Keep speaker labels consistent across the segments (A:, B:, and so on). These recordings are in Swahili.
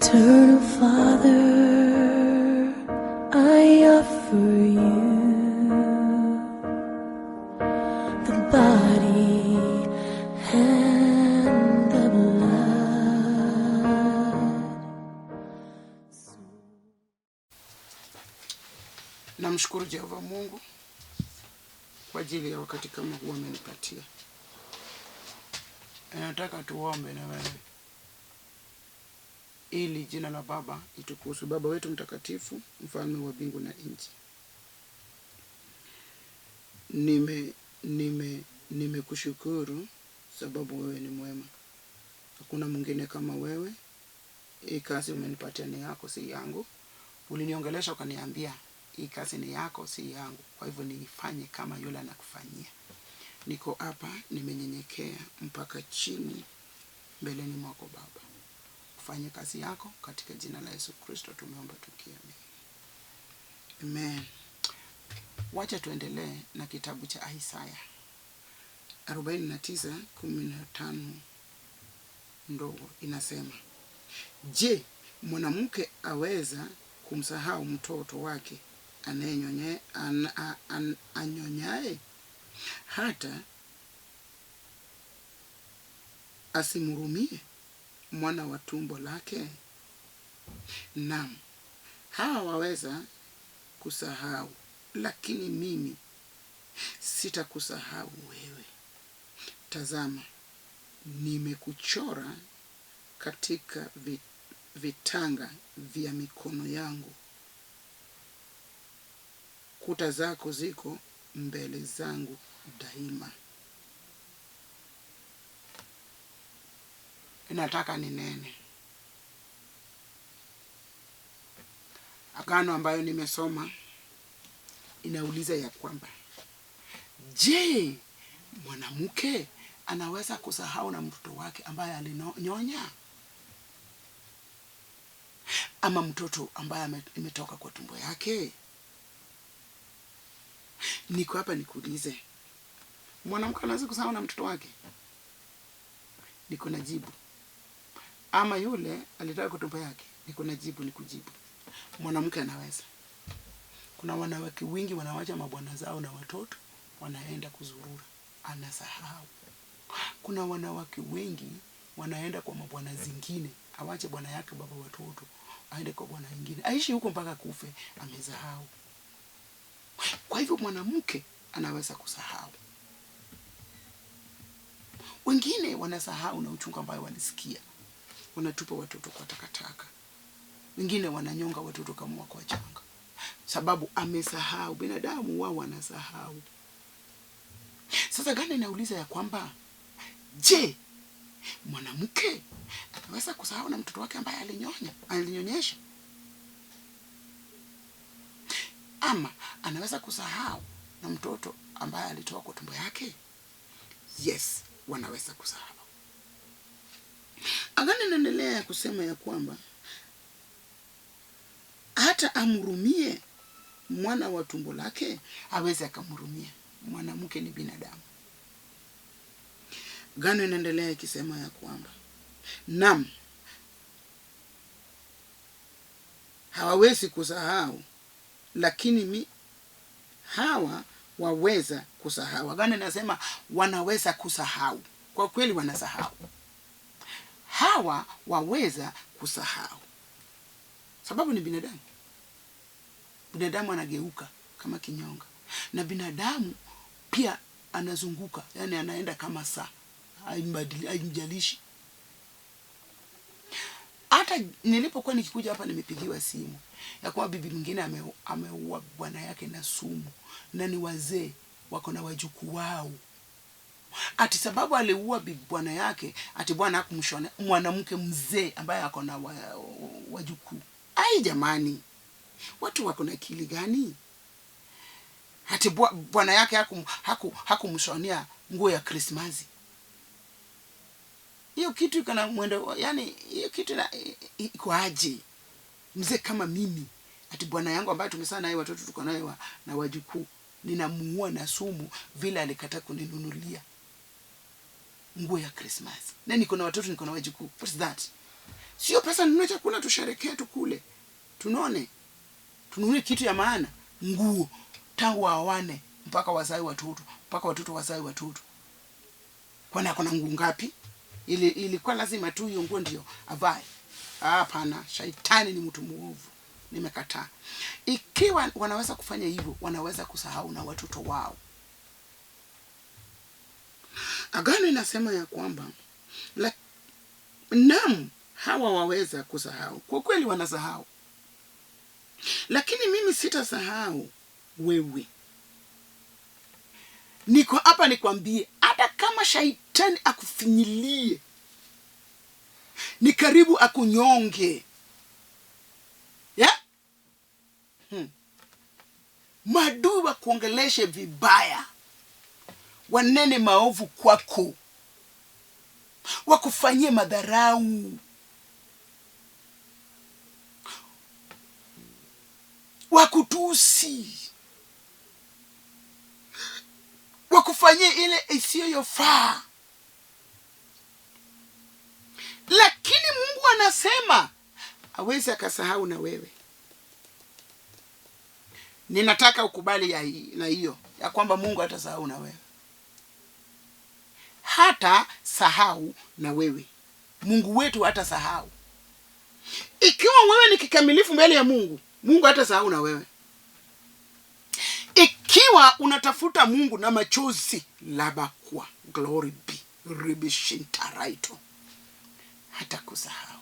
A: Eternal Father, I offer you the body and the blood.
B: Namshukuru Jehova Mungu kwa ajili ya wakati kama huu amenipatia. Nataka tuombe na wewe ili jina la Baba litukuzwe. Baba wetu mtakatifu, mfalme wa mbingu na nchi, nimekushukuru sababu wewe ni mwema, hakuna mwingine kama wewe. Hii kazi umenipatia ni yako, si yangu. Uliniongelesha ukaniambia hii kazi ni yako, si yangu, kwa hivyo niifanye kama yule anakufanyia. Niko hapa nimenyenyekea mpaka chini mbeleni mwako Baba, ufanye kazi yako katika jina la Yesu Kristo tumeomba tukiamini, amen. Wacha tuendelee na kitabu cha Isaya 49:15 ndogo inasema, je, mwanamke aweza kumsahau mtoto wake anyonyaye, hata asimhurumie mwana wa tumbo lake? Naam, hawa waweza kusahau, lakini mimi sitakusahau wewe. Tazama, nimekuchora katika vitanga vya mikono yangu, kuta zako ziko mbele zangu daima. Nataka ninene agano ambayo nimesoma inauliza ya kwamba, je, mwanamke anaweza kusahau na mtoto wake ambaye alinyonya, ama mtoto ambaye imetoka kwa tumbo yake? Niko hapa nikuulize, mwanamke anaweza kusahau na mtoto wake? Niko na jibu. Ama yule alitoka kwa tumbo yake? Niko na jibu, nikujibu. Mwanamke anaweza. Kuna wanawake wengi wanawacha mabwana zao na watoto wanaenda kuzurura, anasahau. Kuna wanawake wengi wanaenda kwa mabwana zingine, awache bwana yake baba watoto, aende kwa bwana mwingine, aishi huko mpaka kufe, amesahau. Kwa hivyo mwanamke anaweza kusahau. Wengine wanasahau na uchungu ambayo walisikia, wanatupa watoto kwa takataka. Wengine wananyonga watoto kama wako wachanga, sababu amesahau. Binadamu wao wanasahau. Sasa gani inauliza ya kwamba, je, mwanamke anaweza kusahau na mtoto wake ambaye alinyonyesha? Ama anaweza kusahau na mtoto ambaye alitoa kwa tumbo yake? Yes, wanaweza kusahau. Agano inaendelea kusema ya kwamba hata amhurumie mwana wa tumbo lake, aweze akamhurumia. Mwanamke ni binadamu. Agano inaendelea ikisema ya kwamba naam, hawawezi kusahau, lakini hawa waweza kusahau. Agano inasema wanaweza kusahau. Kwa kweli wanasahau. Hawa waweza kusahau, sababu ni binadamu. Binadamu anageuka kama kinyonga, na binadamu pia anazunguka, yani anaenda kama saa, haimjalishi. Hata nilipokuwa nikikuja hapa nimepigiwa simu ya kuwa bibi mwingine ameua bwana yake na sumu, na ni wazee wako na wajukuu wao. Ati sababu aliua bibi bwana yake, ati bwana hakumshona mwanamke mzee ambaye ako na wajukuu. Ai jamani, watu wako na akili gani? Ati bwana yake hakumshonia nguo ya Krismasi. Hiyo kitu iko na mwendo, yani hiyo kitu iko aje? Mzee kama mimi, ati bwana yangu ambaye tumezaa naye watoto tuko naye na wajukuu, ninamuua na sumu vile alikataa kuninunulia nguo ya Christmas. Na niko na watoto, niko na wajukuu. What's that? Sio pesa ninunue chakula tusherekee, tukule, tunone, tununue kitu ya maana, nguo. Tangu waoane mpaka wazae watoto, mpaka watoto wazae watoto, kwani ako na nguo ngapi? Ili ilikuwa lazima tu hiyo nguo ndio avae? Hapana, shaitani ni mtu muovu, nimekataa. Ikiwa wanaweza kufanya hivyo, wanaweza kusahau na watoto wao. Agano inasema ya kwamba naam, hawa waweza kusahau, kwa kweli wanasahau, lakini mimi sitasahau wewe. Niko hapa nikwambie, hata kama shaitani akufinyilie, ni karibu akunyonge, yeah? Maadui wakuongeleshe vibaya, wanene maovu kwako, wakufanyie madharau, wakutusi, wakufanyie ile isiyofaa, lakini Mungu anasema hawezi akasahau na wewe. Ninataka ukubali ya na hiyo ya kwamba Mungu hatasahau na wewe, hata sahau na wewe. Mungu wetu hatasahau. Ikiwa wewe ni kikamilifu mbele ya Mungu, Mungu hatasahau na wewe. Ikiwa unatafuta Mungu na machozi labakwa, glory be ribishintaraito, hatakusahau.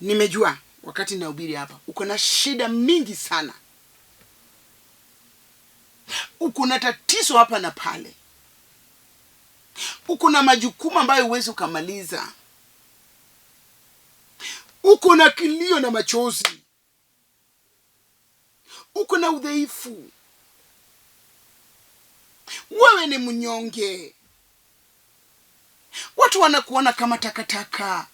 B: Nimejua wakati nahubiri hapa uko na shida mingi sana, uko na tatizo hapa na pale, uko na majukumu ambayo huwezi ukamaliza, uko na kilio na machozi, uko na udhaifu, wewe ni mnyonge, watu wanakuona kama takataka,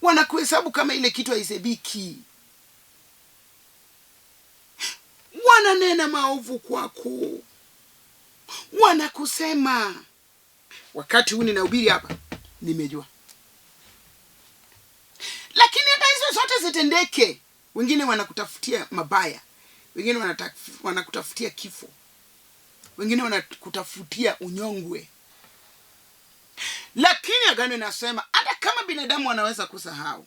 B: wanakuhesabu kama ile kitu haisebiki, wananena maovu kwako, wanakusema. Wakati huu ninahubiri hapa, nimejua. Lakini hata hizo zote zitendeke, wengine wanakutafutia mabaya, wengine wanakutafutia kifo, wengine wanakutafutia unyongwe. Lakini agano inasema hata kama binadamu anaweza kusahau,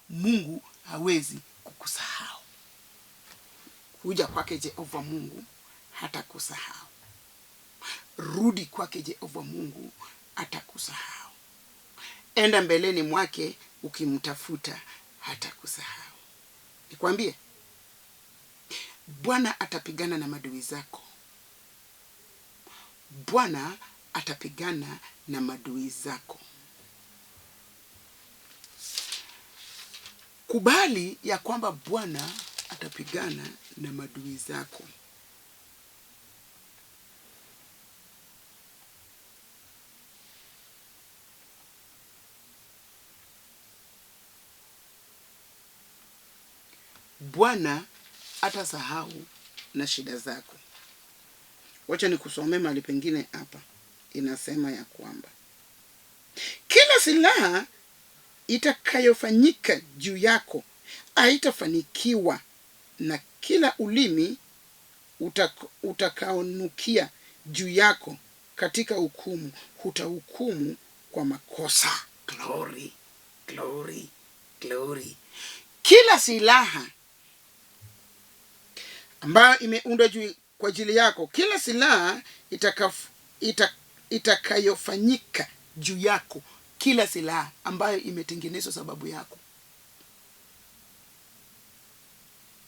B: Mungu hawezi kukusahau. Kuja kwake Jehova Mungu hatakusahau. Rudi kwake Jehova Mungu atakusahau. Enda mbeleni mwake ukimtafuta, hatakusahau. Nikwambie, Bwana atapigana na madui zako. Bwana atapigana na madui zako. Kubali ya kwamba Bwana atapigana na madui zako. Bwana hatasahau na shida zako. Wacha nikusomee mahali pengine hapa. Inasema ya kwamba kila silaha itakayofanyika juu yako haitafanikiwa, na kila ulimi utakaonukia juu yako katika hukumu hutahukumu kwa makosa. Glory, glory, glory. Kila silaha ambayo imeundwa juu kwa ajili yako, kila silaha itakayofanyika juu yako, kila silaha ambayo imetengenezwa sababu yako,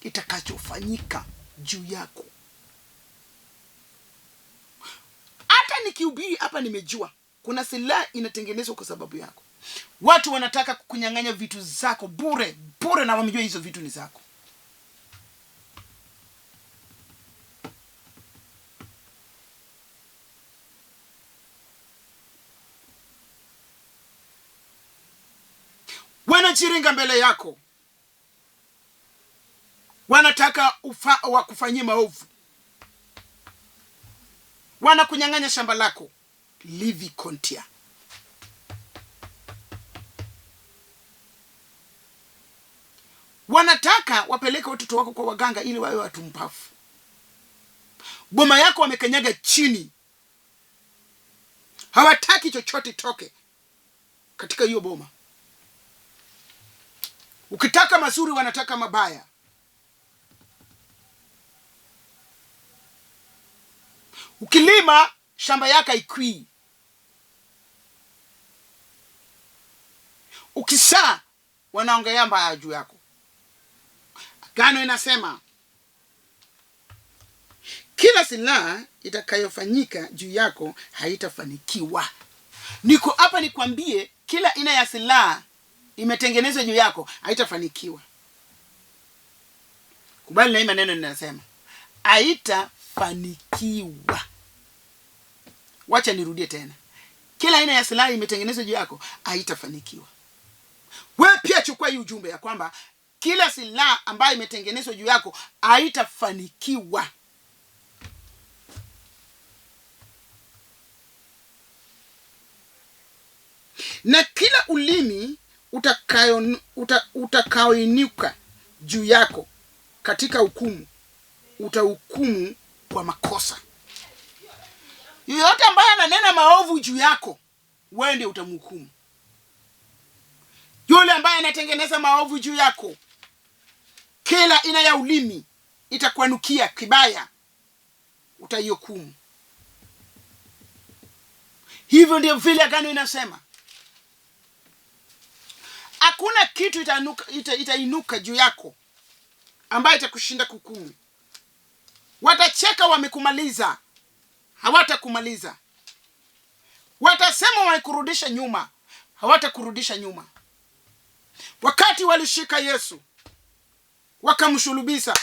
B: itakachofanyika juu yako. Hata nikihubiri hapa nimejua kuna silaha inatengenezwa kwa sababu yako. Watu wanataka kukunyang'anya vitu zako bure bure, na wamejua hizo vitu ni zako. Wanachiringa mbele yako, wanataka wakufanyie maovu, wanakunyang'anya shamba lako livi kontia. Wanataka wapeleke watoto wako kwa waganga ili wawe watu mpafu. Boma yako wamekanyaga chini, hawataki chochote toke katika hiyo boma. Ukitaka mazuri, wanataka mabaya. Ukilima shamba yako haikwii. Ukisaa wanaongea mbaya juu yako. Agano inasema kila silaha itakayofanyika juu yako haitafanikiwa. Niko hapa nikwambie, kila aina ya silaha imetengenezwa juu yako haitafanikiwa. Kubali na hii maneno ninasema, haitafanikiwa. Wacha nirudie tena, kila aina ya silaha imetengenezwa juu yako haitafanikiwa. Wewe pia chukua hii ujumbe ya kwamba kila silaha ambayo imetengenezwa juu yako haitafanikiwa. Na kila ulimi utakaoinuka juu yako katika hukumu utahukumu kwa makosa. Yeyote ambaye ananena maovu juu yako, wewe ndiye utamhukumu. Yule ambaye anatengeneza maovu juu yako, kila aina ya ulimi itakuanukia kibaya, utaihukumu. Hivyo ndio vile agano inasema. Hakuna kitu itainuka juu yako ambayo itakushinda kuhukumu. Watacheka wamekumaliza, hawatakumaliza. Watasema wamekurudisha nyuma, hawatakurudisha nyuma. Wakati walishika Yesu, wakamshulubisa,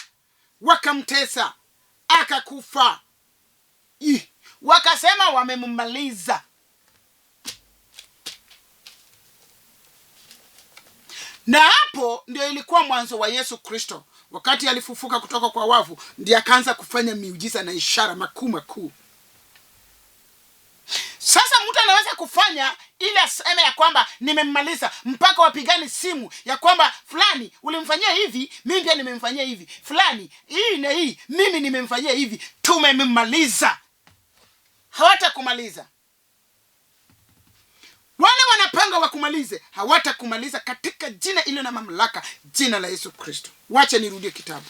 B: wakamtesa, akakufa. Wakasema wamemmaliza. Na hapo ndio ilikuwa mwanzo wa Yesu Kristo. Wakati alifufuka kutoka kwa wafu, ndiye akaanza kufanya miujiza na ishara makuu makuu. Sasa mtu anaweza kufanya ili aseme ya kwamba nimemmaliza, mpaka wapigane simu ya kwamba fulani ulimfanyia hivi, mimi pia nimemfanyia hivi, fulani hii na hii, mimi nimemfanyia hivi, tumemmaliza. Hawatakumaliza. Wale wanapanga wakumalize, hawatakumaliza katika jina iliyo na mamlaka, jina la Yesu Kristo. Wacha nirudie kitabu.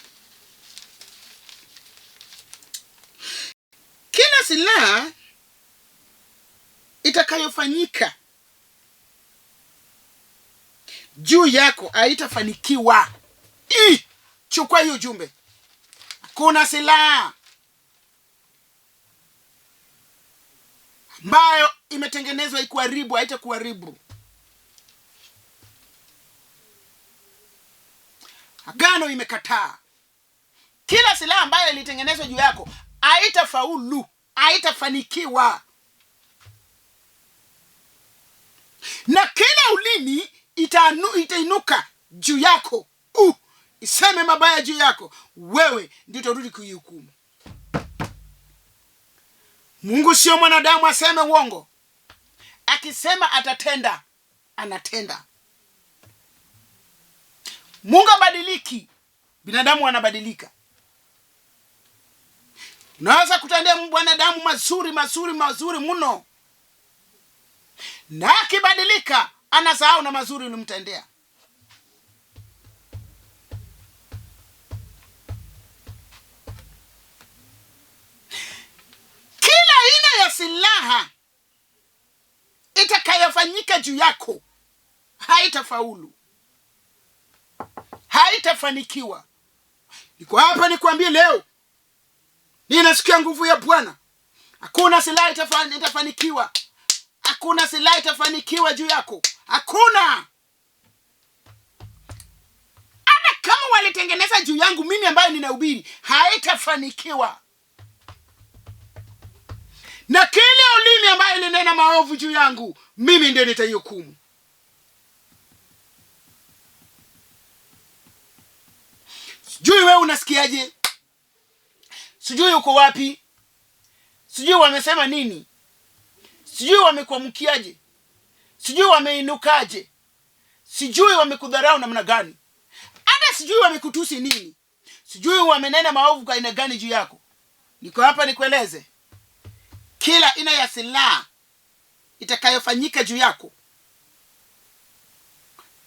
B: Kila silaha itakayofanyika juu yako haitafanikiwa. Chukua hiyo ujumbe. Kuna silaha ambayo imetengenezwa ikuharibu, haitakuharibu. Agano imekataa. Kila silaha ambayo ilitengenezwa juu yako haitafaulu, haitafanikiwa. Na kila ulimi itainuka juu yako, iseme mabaya juu yako, wewe ndio utarudi kuihukumu. Mungu sio mwanadamu aseme uongo. Akisema atatenda, anatenda. Mungu habadiliki, binadamu wanabadilika. Unaweza kutendea mwanadamu mazuri mazuri mazuri mno, na akibadilika anasahau na mazuri ulimtendea. Kila aina ya silaha itakayofanyika juu yako haitafaulu, haitafanikiwa. Niko hapa nikwambie leo, ninasikia nguvu ya Bwana. Hakuna silaha itafanikiwa. Hakuna silaha itafanikiwa juu yako. Hakuna. Hata kama walitengeneza juu yangu mimi ambaye ninahubiri, haitafanikiwa. Na kile ulimi ambaye ilinena maovu juu yangu, mimi ndiye nitaihukumu. Sijui wewe unasikiaje? Sijui uko wapi? Sijui wamesema nini? Sijui wamekuamkiaje? Sijui wameinukaje? Sijui wamekudharau namna gani? Hata Hata sijui wamekutusi nini, sijui wamenena maovu kwa aina gani juu yako. Niko hapa nikueleze, kila aina ya silaha itakayofanyika juu yako,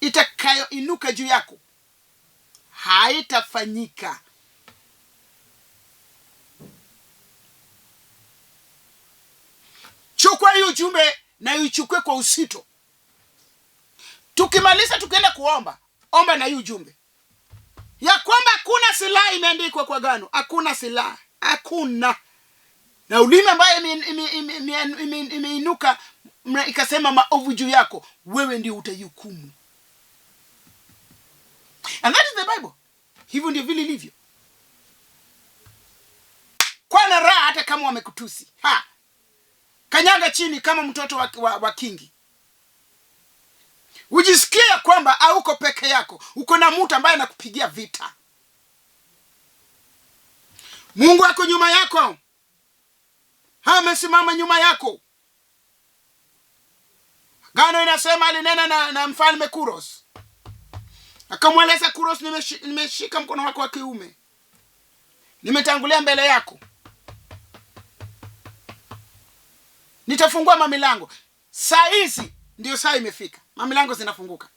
B: itakayoinuka juu yako, haitafanyika. Chukua hii ujumbe na ichukue kwa uzito. Tukimaliza tukienda kuomba, omba na hii ujumbe ya kwamba hakuna silaha imeandikwa kwa agano, hakuna silaha, hakuna na ulimi ambayo imeinuka ikasema maovu juu yako, wewe ndio utaihukumu. And that is the Bible. Hivyo ndio vile ilivyo. Kwa na raha hata kama wamekutusi. Ha. Kanyaga chini kama mtoto wa kingi. Ujisikie ya kwamba hauko peke yako, uko na mtu ambaye anakupigia vita. Mungu ako nyuma yako, amesimama nyuma yako. Agano inasema alinena na mfalme Kuros, akamweleza Kuros, nimeshika mkono wako wa kiume, nimetangulia mbele yako, nitafungua mamilango. Saa hizi ndio saa imefika, mamilango zinafunguka,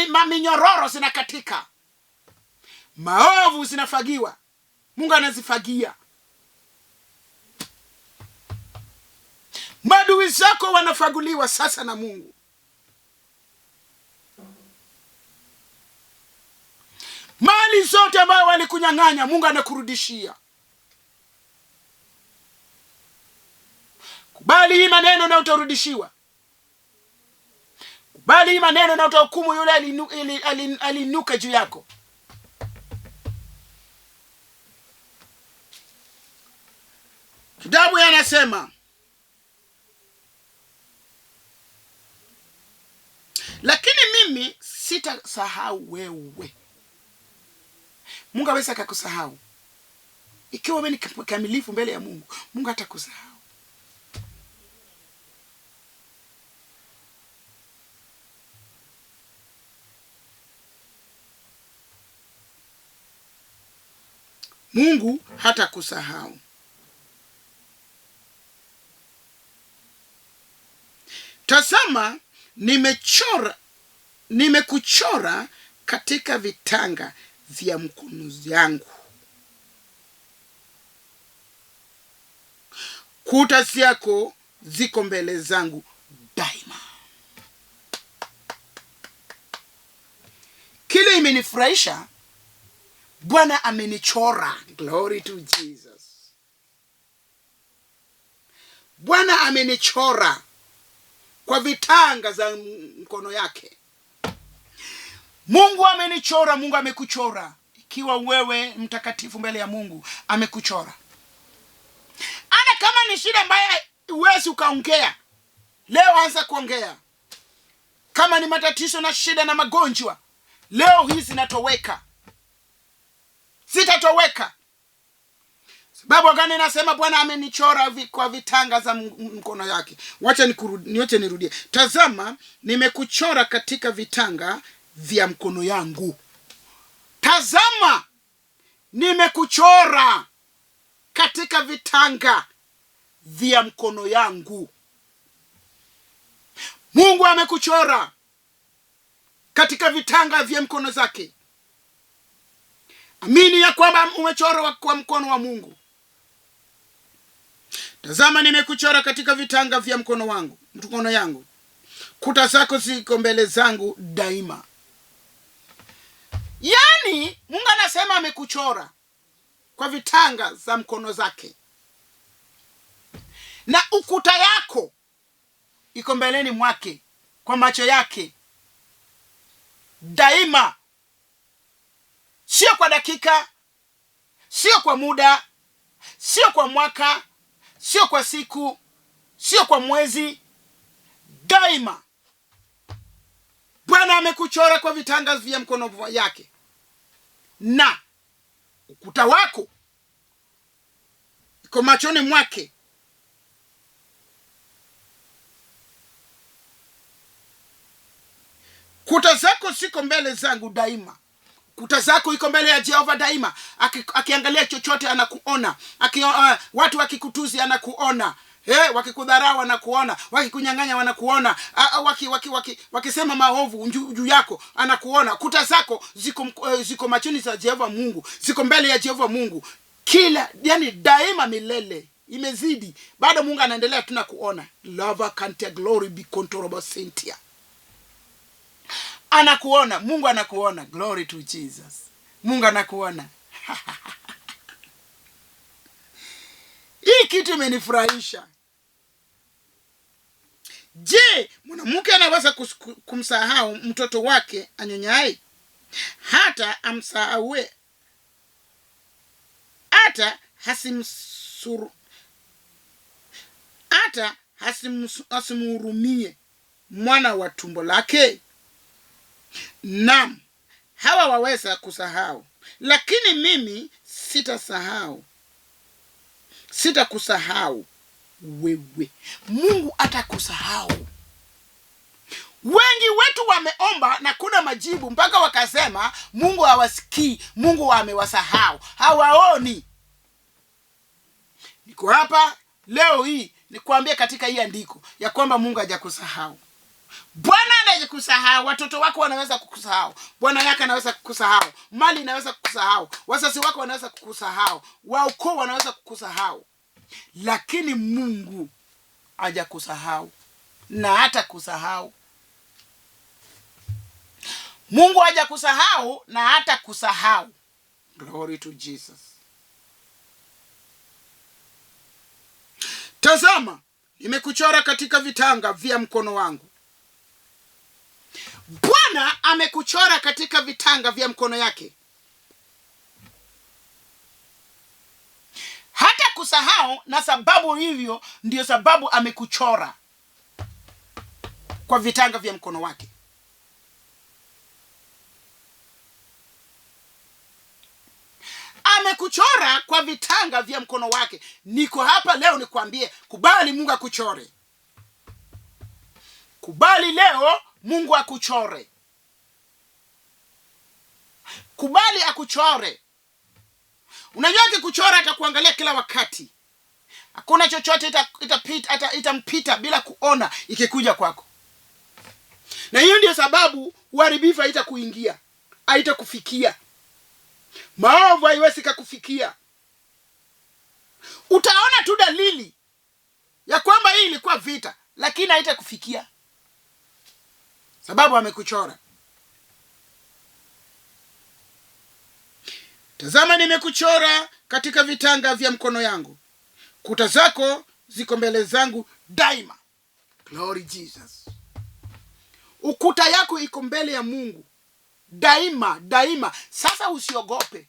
B: maminyororo zinakatika, maovu zinafagiwa, Mungu anazifagia. Maadui zako wanafaguliwa sasa na Mungu. Mali zote ambayo walikunyang'anya Mungu anakurudishia. Kubali hii maneno na utarudishiwa. Kubali hii maneno na utahukumu yule aliinuka juu yako. Kitabu yanasema, lakini mimi sitasahau wewe. Mungu hawezi akakusahau. Ikiwa wewe ni kamilifu mbele ya Mungu, Mungu hatakusahau. Mungu hatakusahau. Tazama, nimekuchora katika vitanga vya mkono yangu. Kuta zako ziko mbele zangu daima. Kile imenifurahisha, Bwana amenichora. Glory to Jesus. Bwana amenichora kwa vitanga za mkono yake. Mungu amenichora, Mungu amekuchora. Ikiwa wewe mtakatifu mbele ya Mungu, amekuchora. Hata kama ni shida ambayo huwezi ukaongea, leo anza kuongea. Kama ni matatizo na shida na magonjwa, leo hii zinatoweka. Zitatoweka. Sababu gani nasema Bwana amenichora kwa vitanga za mkono yake? Wacha nirudie. Tazama, nimekuchora katika vitanga vya mkono yangu. Tazama, nimekuchora katika vitanga vya mkono yangu. Mungu amekuchora katika vitanga vya mkono zake. Amini ya kwamba umechorwa kwa mkono wa Mungu. Tazama, nimekuchora katika vitanga vya mkono wangu, mkono yangu. Kuta zako ziko mbele zangu daima. Yaani Mungu anasema amekuchora kwa vitanga za mkono zake. Na ukuta yako iko mbeleni mwake kwa macho yake daima. Sio kwa dakika, sio kwa muda, sio kwa mwaka, sio kwa siku, sio kwa mwezi, daima. Bwana amekuchora kwa vitanga vya mkono yake. Na ukuta wako iko machoni mwake. Kuta zako ziko mbele zangu daima. Kuta zako iko mbele ya Jehova daima. Akiangalia chochote anakuona. Watu wakikutusi anakuona. Wakikudharau wanakuona, wakikunyang'anya wanakuona, wakisema maovu juu yako anakuona. Kuta zako ziko machoni za Jehova Mungu, ziko mbele ya Jehova Mungu kila, yani daima milele. Imezidi, bado Mungu anaendelea tuna kuona. Lava kante glory be controllable Cynthia. Anakuona, Mungu anakuona. Glory to Jesus. Mungu anakuona. Hii kitu imenifurahisha. Je, mwanamke anaweza kumsahau mtoto wake anyonyaye? Hata amsahaue, hata hasimsuru, hata asimhurumie mwana wa tumbo lake? Naam, hawa waweza kusahau, lakini mimi sitasahau, sitakusahau wewe. Mungu atakusahau. Wengi wetu wameomba na kuna majibu mpaka wakasema Mungu hawasikii, Mungu amewasahau, hawaoni. Niko hapa leo hii nikuambie katika hii andiko ya kwamba Mungu hajakusahau. Bwana hajakusahau. Watoto wako wanaweza kukusahau, bwana yako anaweza kukusahau, mali inaweza kukusahau, wazazi wako wanaweza kukusahau, waukoo wanaweza kukusahau, lakini Mungu hajakusahau na hata kusahau. Mungu hajakusahau na hata kusahau. Glory to Jesus. Tazama, nimekuchora katika vitanga vya mkono wangu. Bwana amekuchora katika vitanga vya mkono yake. Hata kusahau, na sababu hivyo ndio sababu amekuchora kwa vitanga vya mkono wake. Amekuchora kwa vitanga vya mkono wake. Niko hapa leo nikwambie, kubali Mungu akuchore. Kubali leo Mungu akuchore. Kubali akuchore. Unajua akikuchora atakuangalia kila wakati. Hakuna chochote itampita bila kuona ikikuja kwako. Na hiyo ndio sababu uharibifu haitakuingia, haitakufikia. Maovu haiwezi kukufikia. Utaona tu dalili ya kwamba hii ilikuwa vita, lakini haitakufikia. Sababu amekuchora. Tazama, nimekuchora katika vitanga vya mkono yangu. Kuta zako ziko mbele zangu daima. Glory Jesus. Ukuta yako iko mbele ya Mungu daima, daima. Sasa usiogope.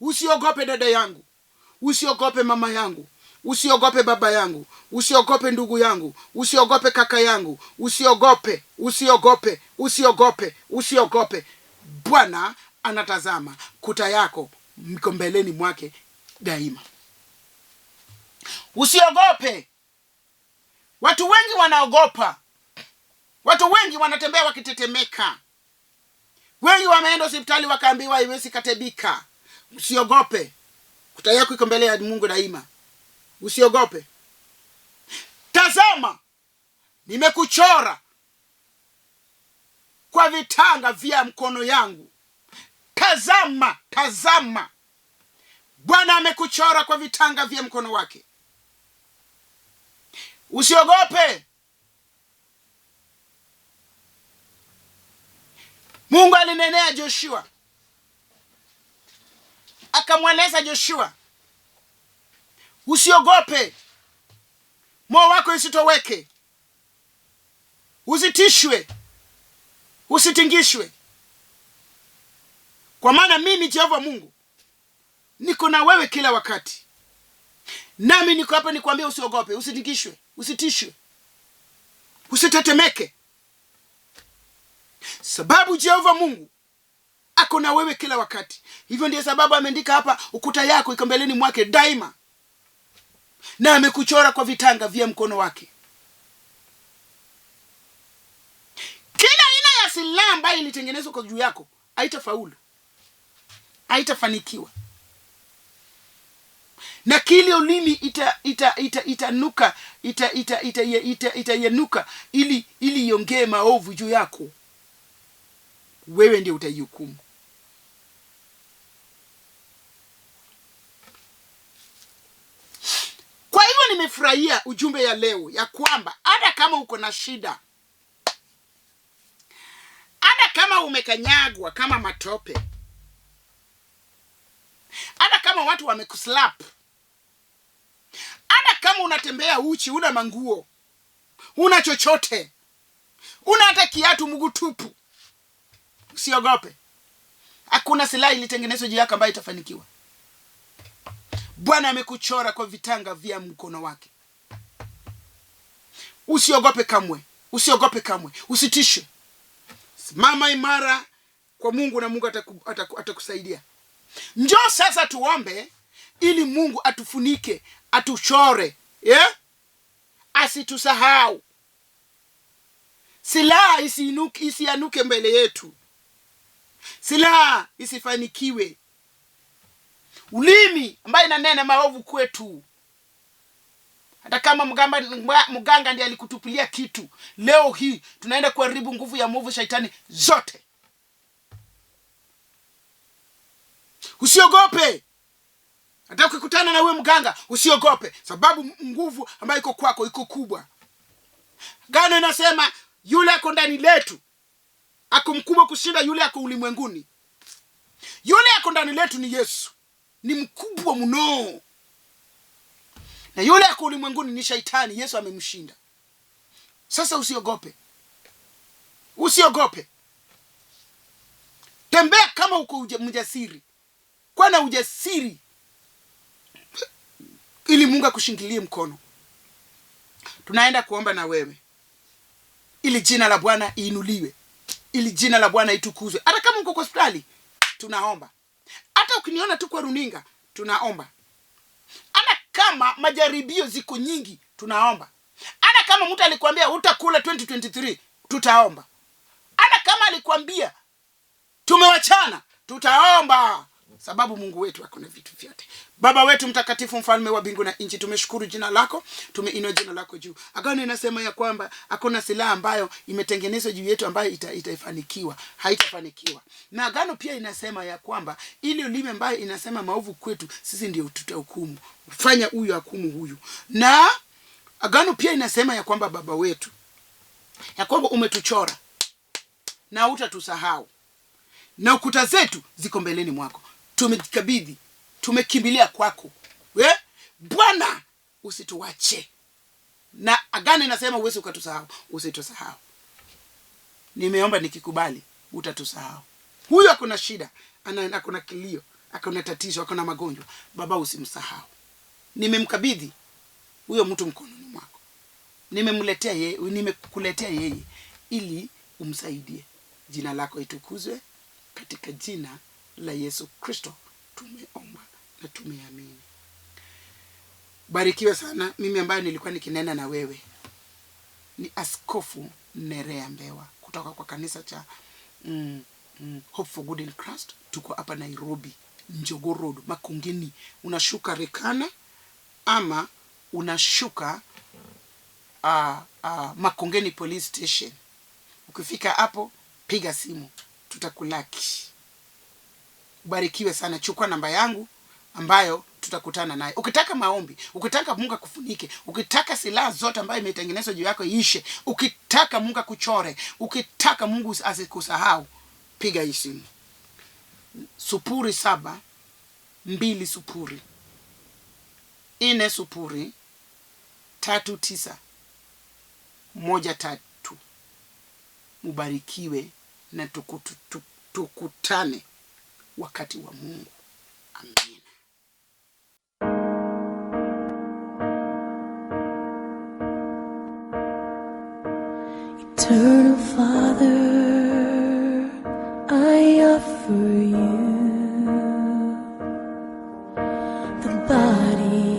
B: Usiogope dada yangu. Usiogope mama yangu. Usiogope baba yangu. Usiogope ndugu yangu. Usiogope kaka yangu. Usiogope, usiogope, usiogope, usiogope. Bwana anatazama kuta yako mko mbeleni mwake daima. Usiogope. Watu wengi wanaogopa. Watu wengi wanatembea wakitetemeka. Wengi wameenda hospitali wakaambiwa haiwezi katibika. Usiogope. Kuta yako iko mbele ya Mungu daima. Usiogope. Tazama, nimekuchora kwa vitanga vya mkono yangu. Tazama, tazama. Bwana amekuchora kwa vitanga vya mkono wake. Usiogope. Mungu alinenea Joshua. Akamweleza Joshua, usiogope, moyo wako usitoweke, usitishwe, usitingishwe, kwa maana mimi Jehova Mungu niko na wewe kila wakati. Nami niko hapa nikwambie, usiogope, usitingishwe, usitishwe, usitetemeke, sababu Jehova Mungu ako na wewe kila wakati. Hivyo ndiyo sababu ameandika hapa, ukuta yako iko mbeleni mwake daima, na amekuchora kwa vitanga vya mkono wake. Kila aina ya silaha ambayo ilitengenezwa kwa juu yako haitafaulu, haitafanikiwa. Na kile ulimi itanuka ita ita ita ita ita itayenuka ili iongee maovu juu yako, wewe ndiye utaihukumu. Kwa hivyo nimefurahia ujumbe ya leo ya kwamba hata kama uko na shida, hata kama umekanyagwa kama matope, hata kama watu wamekuslap, hata kama unatembea uchi, una manguo, una chochote, una hata kiatu mguu tupu, usiogope. Hakuna silaha ilitengenezwa juu yako ambayo itafanikiwa. Bwana amekuchora kwa vitanga vya mkono wake. Usiogope kamwe, usiogope kamwe, usitishwe. Simama imara kwa Mungu na Mungu atakusaidia. Njoo sasa tuombe ili Mungu atufunike, atuchore, yeah? Asitusahau. Silaha isianuke mbele yetu. Silaha isifanikiwe. Ulimi ambaye inanena maovu kwetu, hata kama mganga ndiye alikutupilia kitu, leo hii tunaenda kuharibu nguvu ya mwovu shaitani zote. Usiogope. Hata ukikutana na huyo mganga usiogope, sababu nguvu ambayo iko kwako iko kubwa. Gano inasema yule ako ndani letu ako mkubwa kushinda yule ako ulimwenguni. Yule ako ndani letu ni Yesu, ni mkubwa mno, na yule ako ulimwenguni ni shaitani. Yesu amemshinda. Sasa usiogope, usiogope. Tembea kama uko mjasiri, kuwa na ujasiri ili Mungu akushingilie mkono. Tunaenda kuomba na wewe ili jina la Bwana iinuliwe, ili jina la Bwana itukuzwe. Hata kama uko kwa hospitali tunaomba, hata ukiniona tu kwa runinga tunaomba, hata kama majaribio ziko nyingi tunaomba, hata kama mtu alikwambia utakula 2023 tutaomba, hata kama alikwambia tumewachana tutaomba, sababu Mungu wetu ako na vitu vyote. Baba wetu mtakatifu, mfalme wa mbingu na nchi, tumeshukuru jina lako, tumeinua jina lako juu. Agano inasema ya kwamba hakuna silaha ambayo imetengenezwa juu yetu ambayo itaifanikiwa, haitafanikiwa. Na agano pia inasema ya kwamba ile ulimi ambayo inasema maovu kwetu, sisi ndio tutahukumu. Fanya huyu hukumu huyu. Na agano pia inasema ya kwamba Baba wetu, ya kwamba umetuchora na hutatusahau, na ukuta zetu ziko mbeleni mwako. Tumejikabidhi, tumekimbilia kwako. Bwana usituache. Na agano inasema uwezi ukatusahau, usitusahau. Nimeomba nikikubali, utatusahau. Huyu akona shida, akona kilio, akona tatizo, akona magonjwa. Baba usimsahau. Nimemkabidhi huyo mtu mkononi mwako. Nimemletea yeye, nimekuletea yeye ili umsaidie. Jina lako itukuzwe, katika jina la Yesu Kristo tumeomba na tumeamini. Barikiwe sana. Mimi ambaye nilikuwa nikinena na wewe ni Askofu Nerea Mbewa kutoka kwa kanisa cha Hope for Good in Christ. Tuko hapa Nairobi, Njogoo Road, Makongeni. Unashuka Rekana ama unashuka Makongeni Police Station. Ukifika hapo piga simu, tutakulaki. Ubarikiwe sana. Chukua namba yangu ambayo tutakutana naye. Ukitaka maombi, ukitaka Mungu akufunike, ukitaka silaha zote ambayo imetengenezwa juu yako iishe, ukitaka Mungu akuchore, ukitaka Mungu asikusahau, piga hii simu 07 20 4 0 3 9 1 3. Ubarikiwe na tukutane wakati wa Mungu. Amina.
A: Eternal Father, I offer you the body